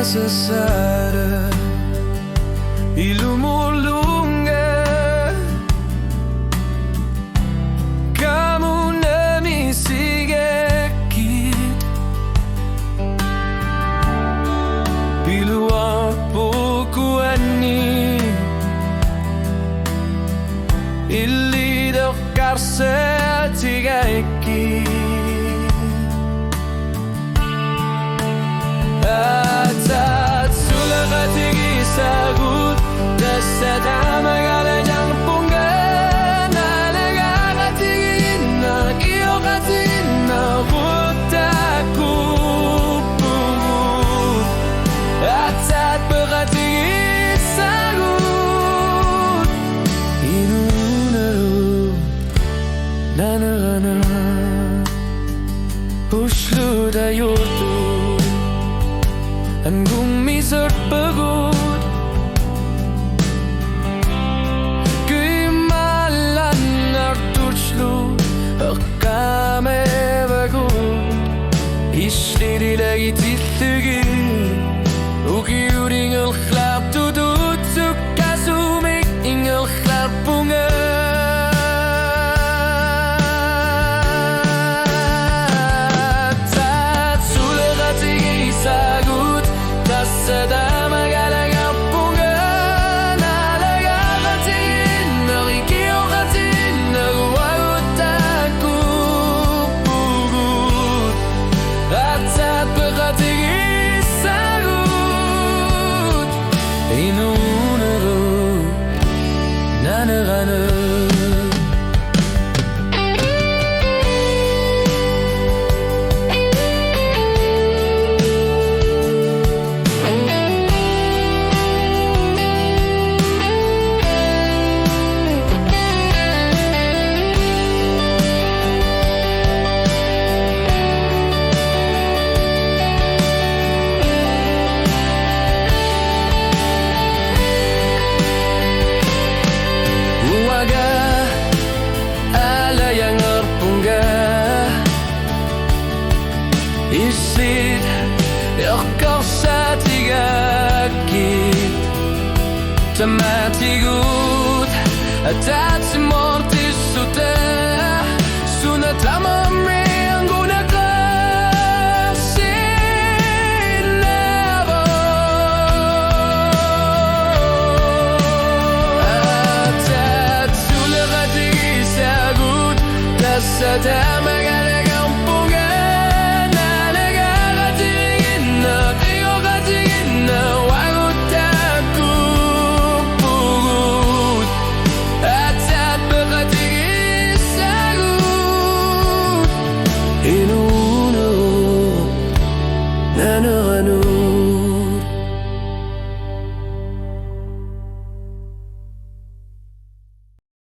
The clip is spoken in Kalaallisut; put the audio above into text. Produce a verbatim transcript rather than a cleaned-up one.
Asasara ilumullunga kamunami sigekkit piluarpukuanni illidoqqarsaatigakkit. Aatsaat suleqatigiissagut tassa taamagalajarpunga naalagaqatigiinnaq ioqatigiinnaruttaakkuupput. Aatsaat peqatigiissagut inuunerup nanerana usluta juutu angummisorpagut qimmallannartuslu eqqaameevagut. Issililagitillugit ukiut ingerlaartut utsuk kasumik ingerlaarpunga. Aatsaat suleqatigiissagut tassa taamagalajarpunga naalagaqatigiinnaq ikioqatigiinnaruaguttaakkuupput. Aatsaat peqatigiissagut inuunerup nanerana. Uanga aalajangerpunga issit eqqarsaatigakkit. Tamaatigut ataatsimoortissutaat suna tamarmi angunaqarsinnaavoq. Aatsaat suleqatigiissagut tassa taamagalajarpunga naalagaqatigiinnaq ioqatigiinnaruaguttaakkuupput. Aatsaat peqatigiissagut inuunerup nanerana.